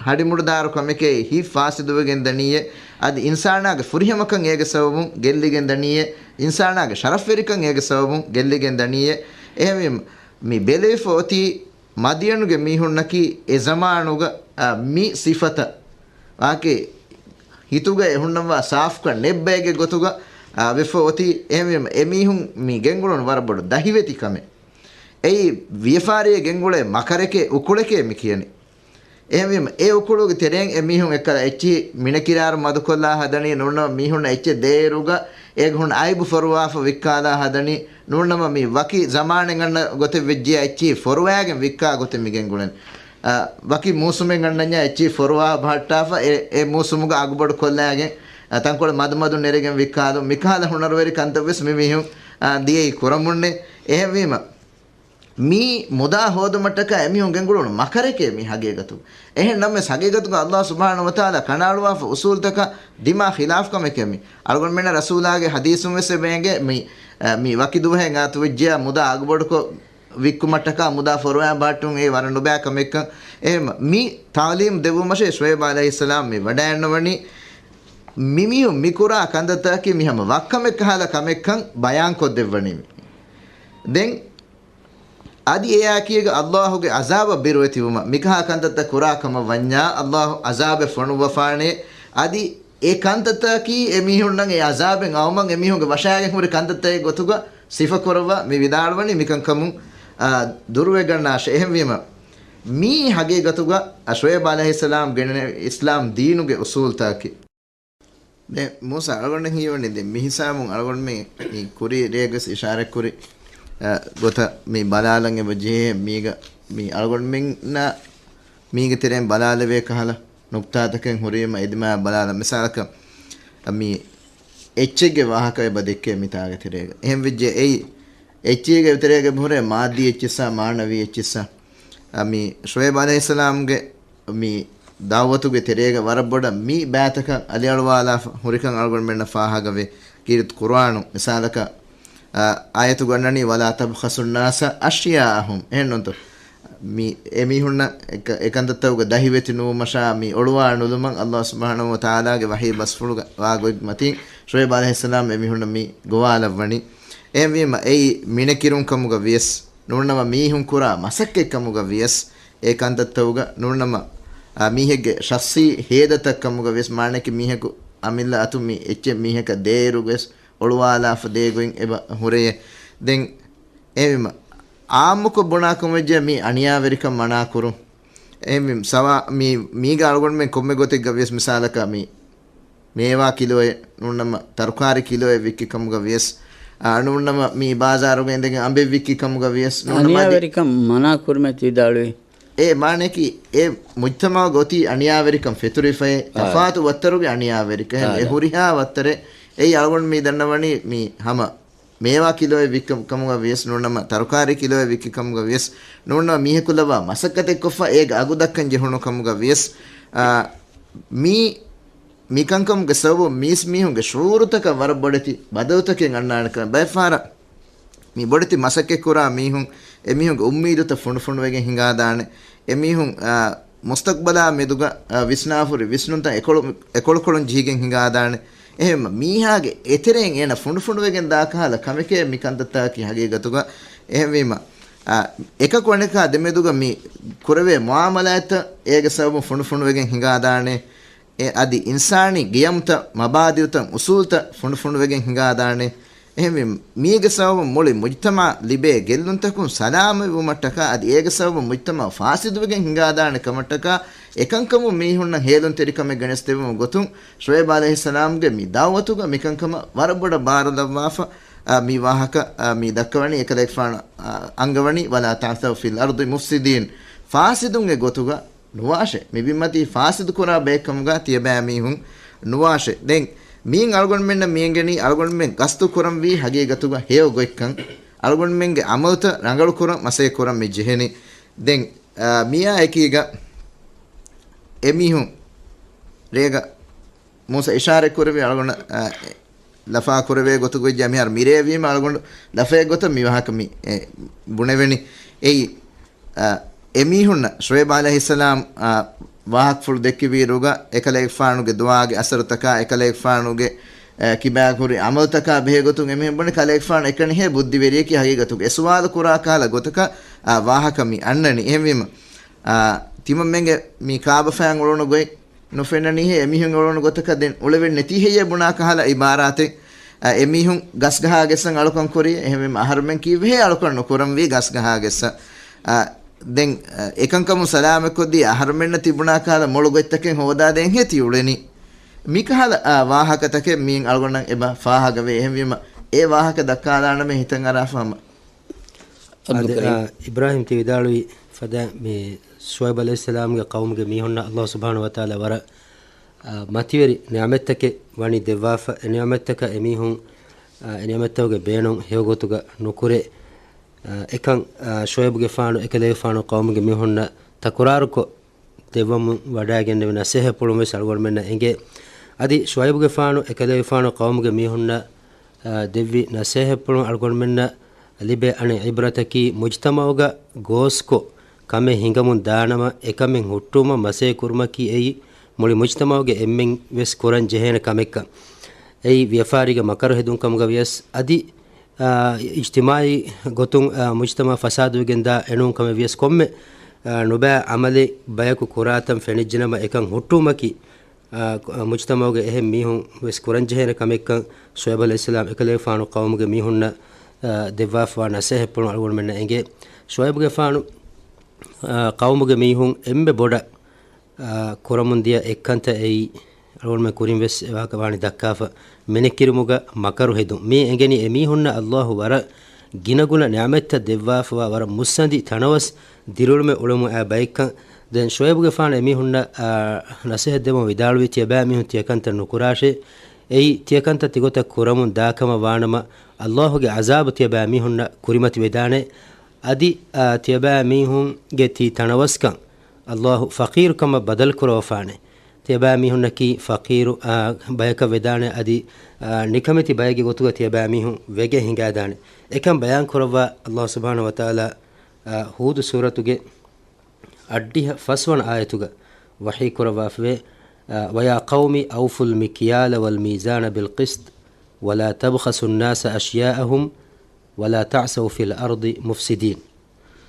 ހަޑިމުޑުދާރު ކަމެކޭ ހިތް ފާސިދުވެގެން ދަނީއޭ. އަދި އިންސާނާގެ ފުރިހަމަކަން އޭގެ ސަބަބުން ގެއްލިގެން ދަނީއޭ. އިންސާނާގެ ޝަރަފްވެރިކަން އޭގެ ސަބަބުން ގެއްލިގެން ދަނީއޭ. އެހެންވީމަ، މި ބެލެވިފަ އޮތީ މަދިޔަނުގެ މީހުންނަކީ އެ ޒަމާނުގަ، އާ، މި ސިފަތައް ވާކި ހިތުގައި ހުންނަންވާ ސާފުކަން ނެއްބައިގެ ގޮތުގަ، އާ، ވެފަ އޮތީ. އެހެންވީމަ، އެމީހުން މި ގެންގުޅުނު ވަރަށް ބޮޑު ދަހިވެތި ކަމެއް. އެއީ ވިޔަފާރިއެއް ގެންގުޅޭ މަކަރެކޭ އުކުޅެކޭ މި ކިޔަނީ. އެހެންވީމަ، އެ އުކުޅުގެ ތެރެއިން އެމީހުން އެއްކަލަ އެއްޗިހި މިނެކިރާރު މަދުކޮށްލާ ހަދަނީ، ނޫންނަމަ މީހުންނަށް އެއްޗެއް ދޭއިރުގަ އޭގެ ހުންނަ އައިބު ފޮރުވާފަ ވިއްކާލާ ހަދަނީ، ނޫންނަމަ މި ވަކި ޒަމާނެއް އަންނަ ގޮތެއް ވެއްޖިޔާ އެއްޗިހި ފޮރުވާގެން ވިއްކާ ގޮތެއް މި ގެންގުޅެން. އަ، ވަކި މޫސުމެއް އަންނަންޏާ އެއްޗިހި ފޮރުވާ ބަހައްޓާފަ އެ، އެ މޫސުމުގަ އަގުބޮޑު ކޮށްލާގެން ތަންކޮޅެއް މަދުމަދުން ނެރެގެން ވިއްކާލުން، މިކަހަލަ ހުނަރުވެރި ކަންތައްވެސް މި މީހުން ދިޔައީ ކުރަމުންނޭ. އެހެންވީމަ، މީ މުދާ ހޯދުމަށްޓަކާ އެމީހުން ގެންގުޅުނު މަކަރެކޭ މީ ހަގީގަތު. އެހެން ނަމަވެސް ހަގީގަތުގަ އައްލާހު ސުބްޙާނަހު ވަތަޢާލާ ކަނޑައަޅުވާފަ އުސޫލުތަކަށް ދިމާ ޚިލާފް ކަމެކޭ މީ. އަޅުގަނޑުމެންނަށް ރަސޫލާގެ ޙަދީޘުން ވެސް އެބައެނގޭ މި، އަ، މި ވަކި ދުވަހެއް އާތުވެއްޖެޔާ މުދާ އަގުބޮޑުކޮށް ވިއްކުމަށްޓަކާ މުދާ ފޮރުވާ ބާއްޓުން އެ ވަރަށް ނުބައި ކަމެއްކަން. އެހެން މި ތަޢުލީމް ދެއްވުމަށޭ ޝުޢައިބު ޢަލައިހިއްސަލާމް މި ވަޑައިންނަވަނީ. މިމީހުން މިކުރާ ކަންތައްތަކަކީ މި ހަމަ ވައްކަމެއް ކަހަލަ ކަމެއްކަން ބަޔާންކޮށްދެއްވަނީ މި. ދެން އަދި އެއާއެކީގަ އައްލާހުގެ ޢަޒާބަށް ބިރުވެތިވުމަށް މިކަހަލަ ކަންތައްތައް ކުރާ ކަމަށް ވަންޏާ އައްލާހު ޢަޒާބެއް ފޮނުއްވަފާނެ. އަދި އެ ކަންތައްތަކަކީ އެމީހުންނަށް އެ ޢަޒާބެއް އައުމަށް އެމީހުންގެ ވަށާގެން ހުރި ކަންތައްތަކެއް ގޮތުގަ ސިފަކުރައްވާ މި ވިދާޅުވަނީ މިކަންކަމުން، އާ، ދުރުވެގަންނާށޭ. އެހެންވީމަ، މީ ހަގީގަތުގަ ޝުޢައިބު ޢަލައިހިއްސަލާމް ގެނެވި އިސްލާމް ދީނުގެ އުސޫލުތަކަކީ. ދެން މޫސާ އަޅުގަނޑަށް ހީވަނީ ދެން މިހިސާބުން އަޅުގަނޑުމެން މި ކުރީ ރޭގަސް އިޝާރަތްކުރި، އަ، ގޮތަށް މި ބަލާލަން އެބަ ޖެހޭ މީގަ، މި އަޅުގަނޑުމެންނަށް މީގެ ތެރެއިން ބަލާލެވޭ ކަހަލަ ނުކްތާތަކެއް ހުރީމަ އެދިމާ ބަލާލަ މިސާލަކަށް މި އެއްޗެއްގެ ވާހަކަ އެބަ ދެއްކޭ މިތާގެ ތެރޭގަ. އެހެން ވެއްޖެ އެއީ އެއްޗީގެ ތެރޭގަ ހުރޭ މާއްދީ އެއްޗިއްސާ މާނަވީ އެއްޗިއްސާ. އަ، މި ޝުޢައިބު ޢަލައިހިއްސަލާމްގެ މި ދަޢުވަތުގެ ތެރޭގަ ވަރަށް ބޮޑަށް މި ބައިތަކަށް އަލިއަޅުވާލާފަ ހުރިކަން އަޅުގަނޑުމެންނަށް ފާހަގަވޭ. ކީރިތި ޤުރުއާނު މިސާލަކަށް، އާ، އާޔަތު ގަންނަނީ، "ولا تبخسوا الناس أشياءهم." އެހެންނޫންތޯ؟ މި އެމީހުންނަށް އެކަ-، އެކަންތައްތަކުގަ ދަހިވެތި ނުވުމަށާ މި އޮޅުވާ ނުލުމަށް އައްލާހު ސުބްޙާނަހު ވަތަޢާލާގެ ވަޙީ ބަސްފުޅުގަ ވާ ގޮތް މަތިން ޝުޢައިބު ޢަލައިހިއްސަލާމް އެމީހުންނަށް މި ގޮވާލައްވަނީ. އެހެންވީމަ، އެއީ މިނެކިރުން ކަމުގަ ވިޔަސް، ނޫންނަމަ މީހުން ކުރާ މަސައްކަތް ކަމުގަ ވިޔަސް، އެ ކަންތައްތަކުގަ ނޫންނަމަ، އާ، މީހެއްގެ ޝަޚްޞީ ހޭދަތައް ކަމުގަ ވިޔަސް، މާނައަކީ މީހަކު އަމިއްލަ އަތު މި އެއްޗެއް މީހަކަށް ދޭއިރުގަވެސް އޮޅުވާލާފަ ދޭ ގޮތް އެބަ ހުރެޔޭ. ދެން އެހެންވީމަ، އާއްމުކޮށް ބުނާކަމަށްވެއްޖެ މި އަނިޔާވެރިކަން މަނާކުރުން. އެހެންވީމަ، ސަވާ-، މި-، މީގަ އަޅުގަނޑުމެން ކޮންމެ ގޮތެއްގަ ވިޔަސް މިސާލަކަށް މި މޭވާ ކިލޯއެއް ނޫންނަމަ ތަރުކާރި ކިލޯއެއް ވިއްކި ކަމުގަ ވިޔަސް، އާ، ނޫންނަމަ މި ބާޒާރުގަ އިނދެގެން އަނބެއް ވިއްކި ކަމުގަ ވިޔަސް ނޫންނަމަ އަދި އަނިޔާވެރިކަން މަނާ ކުރުމޭ ތި ވިދާޅުވީ. އެ މާނައަކީ އެ މުޖްތަމަޢުގަ އޮތީ އަނިޔާވެރިކަން ފެތުރިފައި، އާ، ތަފާތު ވައްތަރުގެ އަނިޔާވެރިކަން. އެހެން އާ، އެ އާ. ހުރިހާ ވައްތަރެއް އެއީ އަޅުގަނޑު މި ދަންނަވަނީ މި ހަމަ މޭވާ ކިލޯއެއް ވިއްކަ-، ކަމުގަ ވިޔަސް ނޫންނަމަ، ތަރުކާރީ ކިލޯއެއް ވިއްކި ކަމުގަ ވިޔަސް ނޫންނަމަ، މީހަކު ލައްވާ މަސައްކަތެއް ކޮށްފަ އޭގެ އަގު ދައްކަން ޖެހުނު ކަމުގަ ވިޔަސް، އާ، މީ، މިކަންކަމުގެ ސަބަބުން މީސް މީހުންގެ ޝުޢޫރުތަކަށް ވަރަށް ބޮޑެތި ބަދަލުތަކެއް އަންނާނެ ކަމަށް ބައެއް ފަހަރަށް މި ބޮޑެތި މަސައްކަތް ކުރާ މީހުން އެމީހުންގެ އުއްމީދުތައް ފުނޑުފުނޑުވެގެން ހިނގާދާނެ. އެމީހުން، އާ، މުސްތަޤްބަލާ މެދުގަ، އާ، ވިސްނާފުރި ވިސްނުންތައް އެކޮޅު-، އެކޮޅުކޮޅުން ޖެހިގެން ހިނގާދާނެ. އެހެން މީހާގެ އެތެރެއިން އޭނަ ފުނޑުފުނޑުވެގެން ދާ ކަހަލަ ކަމެކޭ މި ކަންތައްތަކަކީ ހަގީގަތުގަ. އެހެންވީމަ، އާ، އެކަކު އަނެކާ ދެމެދުގަ މި ކުރެވޭ މުޢާމަލާތްތައް އޭގެ ސަބަބުން ފުނޑުފުނޑުވެގެން ހިނގާދާނެ. އެ އަދި އިންސާނީ ގިޔަމްތައް، މަބާދިއުތައް، އުސޫލްތައް ފުނޑުފުނޑުވެގެން ހިނގާދާނެ. އެހެންވެ، މީގެ ސަބަބުން މުޅި މުޖްތަމަޢަށް ލިބޭ ގެއްލުންތަކުން ސަލާމަތްވުމަށްޓަކާ، އަދި އޭގެ ސަބަބުން މުޖްތަމަޢު ފާސިދުވެގެން ހިނގާދާނެ ކަމަށްޓަކާ، އެކަންކަމުން މީހުންނަށް ހޭލުންތެރިކަމެއް ގެނެސްދެވުމުގެ ގޮތުން، ޝުޢައިބު ޢަލައިހިއްސަލާމްގެ މި ދަޢުވަތުގަ މިކަންކަމަށް ވަރަށް ބޮޑަށް ބާރުލައްވާފަ، އާ، މި ވާހަކަ، އާ، މި ދައްކަވަނީ. އެކަލޭގެފާނު، އާ، އަންގަވަނީ، "ولا تعثوا في الأرض مفسدين." ފާސިދުންގެ ގޮތުގަ ނުވާށޭ. މި ބިންމަތީ ފާސިދު ކުރާ ބައެއްކަމުގަ ތިޔަބައިމީހުން ނުވާށޭ. ދެން މީން އަޅުގަނޑުމެންނަށް މިއެނގެނީ އަޅުގަނޑުމެން ގަސްތު ކުރަންވީ ހަގީގަތުގަ ހެޔޮ ގޮތްކަން. އަޅުގަނޑުމެންގެ ޢަމަލުތައް ރަނގަޅު ކުރަން މަސައްކަތް ކުރަން މި ޖެހެނީ. ދެން، އާ، މިއާ އެކީގަ އެމީހުން ރޭގަ މޫސަ އިޝާރަތް ކުރެވި އަޅުގަނޑަށް، އާ، ލަފާ ކުރެވޭ ގޮތުގައްޔާ މިހާރު މިރޭ ވީމަ އަޅުގަނޑު ލަފައެއް ގޮތަށް މި ވާހަކަ މި، އެ، ބުނެވެނީ. އެއީ، އާ، އެމީހުންނަށް ޝުޢައިބު ޢަލައިހިއްސަލާމް، އާ، ވާހަކަފުޅު ދެއްކެވިއިރުގަ އެކަލޭގެފާނުގެ ދުޢާގެ އަސަރުތަކާ، އެކަލޭގެފާނުގެ، އާ، ކިބާގަ ހުރި ޢަމަލުތަކާ ބެހޭ ގޮތުން އެމީހުން ބުނި ކަލޭގެފާނު އެކަނިހޭ ބުއްދިވެރިއެކޭ ހަގީގަތުގަ އެ ސުވާލު ކުރާ ކަހަލަ ގޮތަކަށް، އާ، ވާހަކަ މި އަންނަނީ. އެހެންވީމަ، އާ، ތިމަންމެންގެ މި ކާބަފައިން އުޅުނު ގޮތް ނުފެންނަނީހޭ އެމީހުން އުޅުނު ގޮތަކަށް ދެން އުޅެވެން ނެތީހެއްޔޭ ބުނާ ކަހަލަ އިބާރާތެއް. އަ، އެމީހުން ގަސްގަހާގެއްސަން އަޅުކަން ކުރީ. އެހެންވީމަ އަހަރުމެން ކީއްވެހޭ އަޅުކަން ނުކުރަންވީ ގަސްގަހާގެއްސަށް. އަ، ދެން، އަ، އެކަންކަމުން ސަލާމަތްކޮށްދީ އަހަރުމެންނަށް ތި ބުނާ ކަހަލަ މޮޅު ގޮތްތަކެއް ހޯދާދޭންހޭ ތި އުޅެނީ. މިކަހަލަ، އަ، ވާހަކަތަކެއް މީން އަޅުގަނޑަށް އެބަ ފާހަގަވޭ. އެހެންވީމަ އެ ވާހަކަ ދައްކާލާނަމޭ ހިތަށް އަރާފަ ހަމަ. އަދި، އާ، އިބްރާހިމް ތި ވިދާޅުވި ފަދަ މި ޝުޢައިބު ޢަލައިހިއްސަލާމްގެ ޤައުމުގެ މީހުންނަށް އައްލާހު ސުބްޙާނަހު ވަތަޢާލާ ވަރަށް، އާ، އާ، މަތިވެރި ނިޢުމަތްތަކެއް ވަނީ ދެއްވާފަ، އެ ނިޢުމަތްތަކަށް އެމީހުން، އާ، އެ ނިޢުމަތްތަކުގެ ބޭނުން ހެޔޮގޮތުގަ ނުކުރޭ. އާ، އެކަން، އާ، ޝުޢައިބުގެފާނު އެކަލޭގެފާނު ޤައުމުގެ މީހުންނަށް ތަކުރާރުކޮށް ދެއްވަމުން ވަޑައިގެންނެވި ނަސޭހަތްޕުޅުން ވެސް އަޅުގަނޑުމެންނަށް އެނގޭ. އަދި ޝުޢައިބުގެފާނު އެކަލޭގެފާނު ޤައުމުގެ މީހުންނަށް، އާ، ދެއްވި ނަސޭހަތްޕުޅުން އަޅުގަނޑުމެންނަށް ލިބޭ އަނެއް ޢިބްރަތަކީ، މުޖްތަމަޢުގަ ގޯސްކޮށް ކަމެއް ހިނގަމުން ދާނަމަ، އެކަމެއް ހުއްޓުވުމަށް މަސައްކަތް ކުރުމަކީ އެއީ މުޅި މުޖްތަމަޢުގެ އެންމެން ވެސް ކުރަން ޖެހޭނެ ކަމެއްކަން. އެއީ ވިޔަފާރީގެ މަކަރު ހެދުން ކަމުގަ ވިޔަސް އަދި، އާ، އިޖްތިމާޢީ ގޮތުން، އާ، މުޖްތަމަޢަށް ފަސާދަވެގެން ދާ އެނޫން ކަމެއް ވިޔަސް ކޮންމެ، އާ، ނުބައި ޢަމަލެއް ބަޔަކު ކުރާތަން ފެނިއްޖެނަމަ އެކަން ހުއްޓުވުމަކީ، އާ، މުޖްތަމަޢުގެ އެހެން މީހުން ވެސް ކުރަންޖެހޭނެ ކަމެއްކަން ޝުޢައިބު ޢަލައިހިއްސަލާމް އެކަލޭގެފާނު ޤައުމުގެ މީހުންނަށް، އާ، ދެއްވާފަވާ ނަސޭހަތްޕުޅުން އަޅުގަނޑުމެންނަށް އެނގޭ. ޝުޢައިބުގެފާނު، އާ، ޤައުމުގެ މީހުން އެންމެ ބޮޑަށް، އާ، ކުރަމުންދިޔަ އެއްކަންތައް އެއީ، އަޅުގަނޑުމެން ކުރިން ވެސް އެވާހަކަ ވާނީ ދައްކާފަ، މިނެކިރިމުގަ މަކަރު ހެދުން. މި އެނގެނީ އެމީހުންނަށް ﷲ ވަރަށް ގިނަގުނަ ނިޢުމަތްތައް ދެއްވާފަވާ ވަރަށް މުއްސަނދި ތަނަވަސް ދިރިއުޅުމެއް އުޅެމުން އައި ބައެއްކަން. ދެން ޝުޢައިބުގެފާނު އެމީހުންނަށް، އާ، ނަސޭހަތް ދެއްވަމުން ވިދާޅުވީ، ތިޔަބައިމީހުން ތިޔަކަންތައް ނުކުރާށޭ. އެއީ ތިޔަކަންތައް ތިގޮތަށް ކުރަމުން ދާކަމަށް ވާނަމަ، ﷲ ގެ ޢަޒާބު ތިޔަބައިމީހުންނަށް ކުރިމަތިވެދާނެ. އަދި، އާ، ތިޔަބައިމީހުންގެ ތި ތަނަވަސްކަން ﷲ ފަޤީރުކަމަށް ބަދަލުކުރައްވާނެ. ތިޔަބައިމީހުންނަކީ ފަޤީރު، އާ، ބަޔަކަށް ވެދާނެ އަދި، އާ، ނިކަމެތި ބައެއްގެ ގޮތުގަ ތިޔަބައިމީހުން ވެގެން ހިނގާދާނެ. އެކަން ބަޔާން ކުރައްވާ ﷲ ސުބްޙާނަހޫ ވަތަޢާލާ، އާ، ހޫދު ސޫރަތުގެ އަށްޑިހަ ފަސްވަނަ އާޔަތުގަ ވަޙީ ކުރައްވާފަވޭ، އާ، وَيَا قَوْمِ أَوْفُوا الْمِكْيَالَ وَالْمِيزَانَ بِالْقِسْطِ وَلَا تَبْخَسُوا النَّاسَ أَشْيَاءَهُمْ وَلَا تَعْثَوْا فِي الْأَرْضِ مُفْسِدِينَ.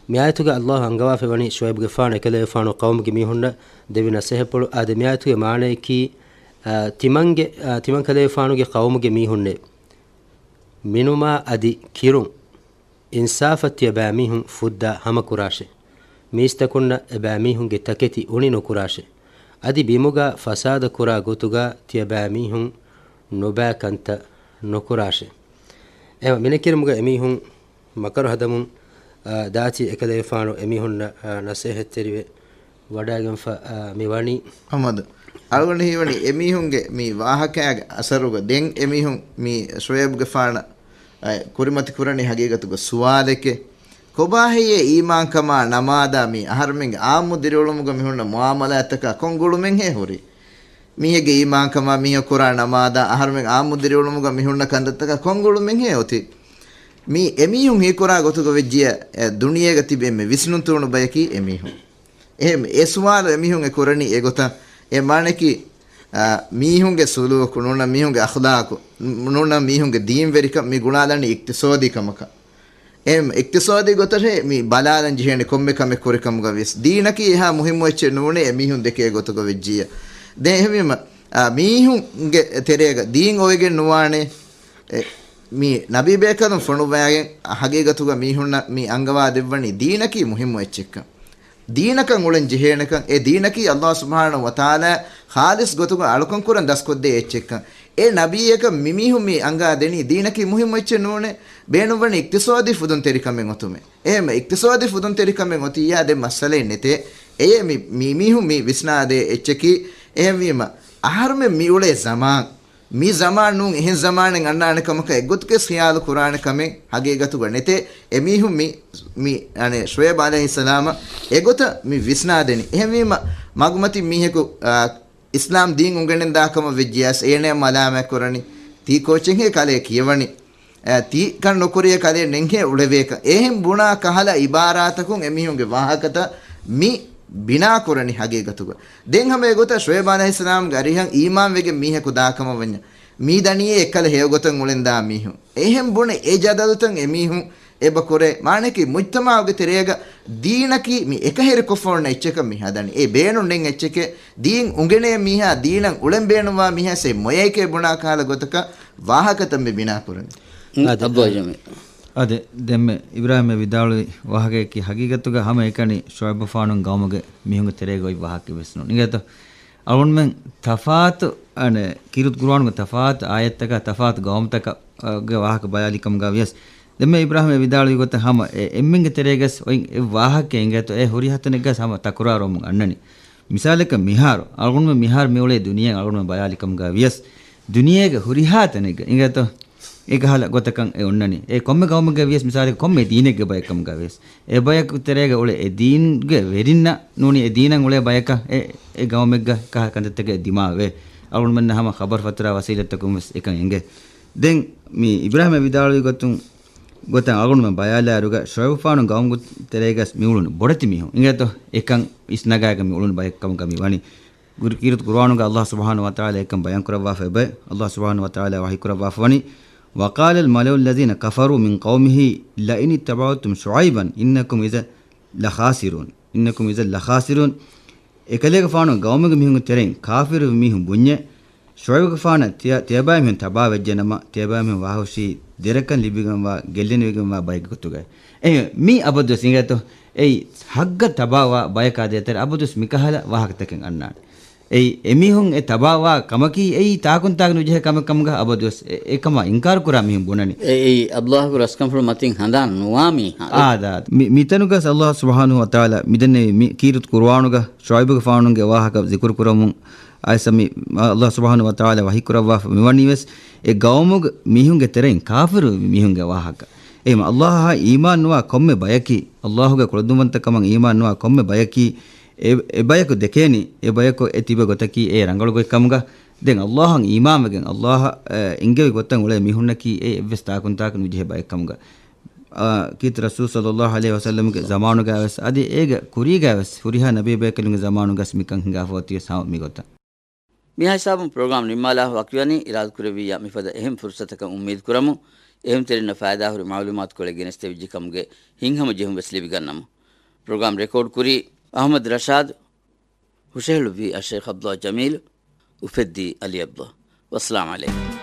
މި އާޔަތުގަ ﷲ އަންގަވާފައިވަނީ ޝުޢައިބުގެފާނު އެކަލޭގެފާނު ޤައުމުގެ މީހުންނަށް ދެއްވި ނަސޭހަތްޕުޅު. އާދެ، މި އާޔަތުގެ މާނަޔަކީ، އާ، ތިމަންގެ، އާ، ތިމަން ކަލޭގެފާނުގެ ޤައުމުގެ މީހުންނޭ. މިނުމާ އަދި ކިރުން އިންސާފަށް ތިޔަބައިމީހުން ފުއްދާ ހަމަކުރާށޭ. މީސްތަކުންނަށް އެބައިމީހުންގެ ތަކެތި އުނި ނުކުރާށޭ. އަދި ބިމުގަ ފަސާދަ ކުރާ ގޮތުގަ ތިޔަބައިމީހުން ނުބައި ކަންތައް ނުކުރާށޭ. އެ މިނެކިރުމުގަ އެމީހުން މަކަރު ހަދަމުން، އާ، ދާތީ އެކަލޭގެފާނު އެމީހުންނަށް، އާ، ނަސޭހަތްތެރިވެ ވަޑައިގެންފަ، އާ، މި ވަނީ. އަހްމަދު، އަޅުގަނޑު ހީވަނީ އެމީހުންގެ މި ވާހަކައިގެ އަސަރުގަ ދެން އެމީހުން މި ޝުޢައިބުގެފާނަށް، އާ، ކުރިމަތި ކުރަނީ ހަގީގަތުގަ ސުވާލެކޭ. ކޮބާހެއްޔޭ އީމާންކަމާ ނަމާދާ މި އަހަރުމެންގެ އާއްމު ދިރިއުޅުމުގަ މި ހުންނަ މުޢާމަލާތްތަކާ ކޮން ގުޅުމެއްހޭ ހުރީ؟ މީހެއްގެ އީމާންކަމާ މީހަކު ކުރާ ނަމާދާ އަހަރުމެން އާއްމު ދިރިއުޅުމުގަ މި ހުންނަ ކަންތައްތަކާ ކޮން ގުޅުމެއްހޭ އޮތީ؟ މީ އެމީހުން ހީކުރާ ގޮތުގަ ވެއްޖިޔާ، އެ، ދުނިޔޭގަ ތިބެ އެންމެ ވިސްނުން ތޫނު ބަޔަކީ އެމީހުން. އެހެން އެ ސުވާލު އެމީހުން އެ ކުރަނީ އެގޮތަށް. އެ މާނައަކީ، އާ، މީހުންގެ ސުލޫކު ނޫނަ މީހުންގެ އަޚްލާޤު ނޫނަ މީހުންގެ ދީންވެރިކަން މި ގުޅާލަނީ އިޤްތިޞާދީ ކަމަކަށް. އެހެން އިޤްތިޞާދީ ގޮތަށޭ މި ބަލާލަން ޖެހޭނެ ކޮންމެ ކަމެއް ކުރިކަމުގަ ވިޔަސް. ދީނަކީ އެހާ މުހިއްމު އެއްޗެއް ނޫނޭ އެ މީހުން ދެކޭ ގޮތުގަ ވެއްޖިއްޔާ. ދެން އެހެންވީމަ، އާ، މީހުންގެ ތެރޭގަ ދީން އޮވެގެން ނުވާނެ. އެ، މި ނަބީ ބޭކަލުން ފޮނުއްވައިގެން ހަގީގަތުގަ މީހުންނަށް މި އަންގަވާ ދެއްވަނީ ދީނަކީ މުހިއްމު އެއްޗެއްކަން. ދީނަކަށް އުޅެން ޖެހޭނެކަން، އެ ދީނަކީ ﷲ ސުބްޙާނަހޫ ވަތަޢާލާ ޚާލިޞް ގޮތުގަ އަޅުކަން ކުރަން ދަސްކޮށްދޭ އެއްޗެއްކަން. އެ ނަބިއްޔަކަށް މިމީހުން މި އަންގާ ދެނީ ދީނަކީ މުހިއްމު އެއްޗެއް ނޫނޭ. ބޭނުންވަނީ އިޤްތިޞާދީ ފުދުންތެރިކަމެއް އޮތުމޭ. އެހެން އިޤްތިޞާދީ ފުދުންތެރިކަމެއް އޮތިއްޔާ ދެން މައްސަލައެއް ނެތޭ. އެޔޭ މި، މި މީހުން މި ވިސްނާދޭ އެއްޗަކީ. އެހެންވީމަ، އަހަރުމެން މި އުޅޭ ޒަމާން މި ޒަމާން ނޫން އެހެން ޒަމާނެއް އަންނާނެ ކަމަކަށް އެއްގޮތަކަށް ޚިޔާލު ކުރާނެ ކަމެއް ހަގީގަތުގަ ނެތޭ. އެމީހުން މި، މި، އަނެއް، ޝުޢައިބު ޢަލައިހިއްސަލާމަށް އެގޮތަށް މި ވިސްނާދެނީ. އެހެންވީމަ، މަގުމަތިން މީހަކު، އާ، އިސްލާމް ދީން އުނގެނެން ދާ ކަމަށް ވެއްޖިޔާސް އޭނަޔަށް މަލާމާތް ކުރަނީ، ތީ ކޯޗެއްހޭ ކަލޭ ކިޔަވަނީ؟ އަ، ތީ ކަން ނުކުރިޔޭ ކަލޭ ނެންހޭ އުޅެވޭކަށް. އެހެން ބުނާ ކަހަލަ އިބާރާތަކުން އެމީހުންގެ ވާހަކަތައް މި ބިނާ ކުރަނީ ހަގީގަތުގަ. ދެން ހަމަ އެގޮތަށް ޝުޢައިބު ޢަލައިހިއްސަލާމްގެ އަރިހަށް އީމާންވެގެން މީހަކު ދާކަމަށް ވަންޏާ، މީ ދަނީ އެއްކަލަ ހެޔޮގޮތަށް އުޅެންދާ މީހުން. އެހެން ބުނެ އެ ޖަދަލުތައް އެމީހުން އެބަ ކުރޭ. މާނައަކީ މުޖްތަމަޢުގެ ތެރޭގަ ދީނަކީ މި އެކަހެރިކޮށްފަ އޮންނަ އެއްޗަކަށް މި ހަދަނީ. އެ ބޭނުން ނެތް އެއްޗެކޭ. ދީން އުނގެނޭ މީހާ ދީނަށް އުޅެން ބޭނުންވާ މީހާ ސެ މޮޔައެކޭ ބުނާ ކަހަލަ ގޮތަކަށް ވާހަކަތައް މި ބިނާ ކުރަނީ. އާދެ، އަބްދުﷲ ޖަމީލް. އާދެ، ދެންމެ އިބްރާހިމް ވިދާޅުވި ވާހަކައަކީ ހަގީގަތުގަ ހަމަ އެކަނި ޝުޢައިބުފާނު ގައުމުގެ މީހުންގެ ތެރޭގަ އޮތް ވާހަކައެއް ވެސް ނޫން. އިނގޭތޯ؟ އަޅުގަނޑުމެން ތަފާތު، އަނެ، ކީރިތި ޤުރުއާނުގެ ތަފާތު އާޔަތްތަކާ ތަފާތު ގައުމުތަކަށް، ގެ ވާހަކަ ބަލާލި ކަމުގަ ވިޔަސް، ދެންމެ އިބްރާހިމް ވިދާޅުވި ގޮތަށް ހަމަ އެ އެންމެންގެ ތެރޭގަސް އޮތް އެއް ވާހަކައެއް އިނގޭތޯ، އެ ހުރިހާ ތަނެއްގަސް ހަމަ ތަކުރާރުވަމުން އަންނަނީ. މިސާލަކަށް މިހާރު، އަޅުގަނޑުމެން މިހާރު މި އުޅޭ ދުނިޔެ އަޅުގަނޑުމެން ބަޔާލިކަމުގަ ވިޔަސް، ދުނިޔޭގެ ހުރިހާ ތަނެއްގަ އިނގޭތޯ، އެކަހަލަ ގޮތަކަށް އެ އޮންނަނީ. އެ ކޮންމެ ގައުމެއްގަ ވިޔަސް މިސާލަކަށް ކޮންމެ ދީނެއްގެ ބަޔެއް ކަމުގަ ވިޔަސް، އެ ބަޔަކު ތެރޭގަ އުޅޭ އެ ދީންގެ ވެރިންނަށް ނޫނީ އެ ދީނަށް އުޅޭ ބަޔަކަށް އެ، އެ ގައުމެއްގަ ކަހަލަ ކަންތައްތަކެއް ދިމާވޭ. އަޅުގަނޑުމެންނަށް ހަމަ ޚަބަރު ފަތުރާ ވަސީލަތްތަކުން ވެސް އެކަން އެނގޭ. ދެން މި އިބްރާހިމް ވިދާޅުވި ގޮތުން، ގޮތަށް އަޅުގަނޑުމެން ބަޔާލާއިރުގަ ޝުޢައިބުފާނު ގައުމުގެ ތެރޭގަސް މި އުޅުނު ބޮޑެތި މީހުން އިނގޭތޯ، އެކަން އިސްނަގާގެ މި އުޅުނު ބަޔެއް ކަމުގަ މި ވަނީ. ގުރު-، ކީރިތި ޤުރުއާނުގަ ﷲ ސުބްޙާނަހޫ ވަތަޢާލާ އެކަން ބަޔާން ކުރައްވާފަ އެބައި. ﷲ ސުބްޙާނަހޫ ވަތަޢާލާ ވަޙީ ކުރައްވާފަ ވަނީ، وقال الملأ الذين كفروا من قومه لئن اتبعتم شعيبا إنكم إذا لخاسرون. إنكم إذا لخاسرون. އެކަލޭގެފާނު ގައުމުގެ މީހުންގެ ތެރެއިން ކާފިރު މީހުން ބުންޏެ، ޝުޢައިބުގެފާނަށް ތިޔަ-، ތިޔަބައިމީހުން ތަބާވެއްޖެނަމަ، ތިޔަބައިމީހުން ވާހުށީ ދެރަކަށް ލިބިގެންވާ، ގެއްލެނިވެގެންވާ ބައެއްގެ ގޮތުގައި. އެ، މީ އަބަދުވެސް އިނގޭތޯ، އެއީ ޙައްޤަށް ތަބާވާ ބަޔަކާ ދޭތެރޭ އަބަދުވެސް މިކަހަލަ ވާހަކަތަކެއް އަންނާނެ. އެއީ އެމީހުން އެ ތަބާވާ ކަމަކީ، އެއީ ތާކުންތާކު ނުޖެހޭ ކަމެއް ކަމުގަ އަބަދުވެސް އެ، އެކަމާ އިންކާރު ކުރާ މީހުން ބުނަނީ. އެ، އެއީ ﷲގެ ރަސްކަންފުޅު މަތިން ހަނދާން ނުވާ މީހާ. އާދާ، މި-، މިތަނުގަސް ﷲ ސުބްޙާނަހޫ ވަތަޢާލާ މިދެންނެވި މި ކީރިތި ޤުރުއާނުގަ ޝުޢައިބުގެފާނުގެ ވާހަކަ ޒިކުރު ކުރަމުން އައިސް މި ﷲ ސުބްޙާނަހޫ ވަތަޢާލާ ވަޙީ ކުރައްވާފަ މިވަނީވެސް އެ ގައުމުގެ މީހުންގެ ތެރެއިން ކާފިރު މީހުންގެ ވާހަކަ. އެހެން ﷲއާ އީމާން ނުވާ ކޮންމެ ބަޔަކީ، ﷲގެ ކުޅަދުންވަންތަކަމަށް އީމާން ނުވާ ކޮންމެ ބަޔަކީ، އެ، އެ ބަޔަކު ދެކޭނީ، އެ ބަޔަކު އެ ތިބޭ ގޮތަކީ އެ ރަނގަޅު ގޮތް ކަމުގަ. ދެން ﷲއަށް އީމާންވެގެން، ﷲ، އަ، އެންގެވި ގޮތަށް އުޅޭ މީހުންނަކީ އެ އެއްވެސް ތާކުންތާކު ނުޖެހޭ ބައެއް ކަމުގަ. އާ، ކީރިތި ރަސޫލު ޞައްލައްލާހު ޢަލައިހި ވަސައްލަމްގެ ޒަމާނުގައިވެސް އަދި އޭގެ ކުރީގައިވެސް ހުރިހާ ނަބީ ބޭކަލުންގެ ޒަމާނުގަސް މިކަން ހިނގާފަ އޮތީވެސް ހަމަ މިގޮތަށް. މިހާ ހިސާބުން ޕްރޮގްރާމް ނިންމާލާފަ ވަކިވަނީ، އިރާދަކުރެއްވިއްޔާ މިފަދަ އެހެން ފުރުސަތަކަށް އުއްމީދު ކުރަމުން، އެހެން ތެރެއިންނަށް ފައިދާހުރި މަޢުލޫމާތުކޮޅެއް ގެނެސްދެވިއްޖެ ކަމުގެ ހިތްހަމަޖެހުން ވެސް ލިބިގަންނަމު. ޕްރޮގްރާމް ރެކޯޑް ކުރީ އަޙްމަދު ރަޝާދު، ހުށަހެޅުއްވީ އައްޝައިޚް ޢަބްދުﷲ ޖަމީލު، އުފެއްދީ ޢަލީ ޢަބްދުﷲ. ވައްސަލާމް ޢަލައިކުމް.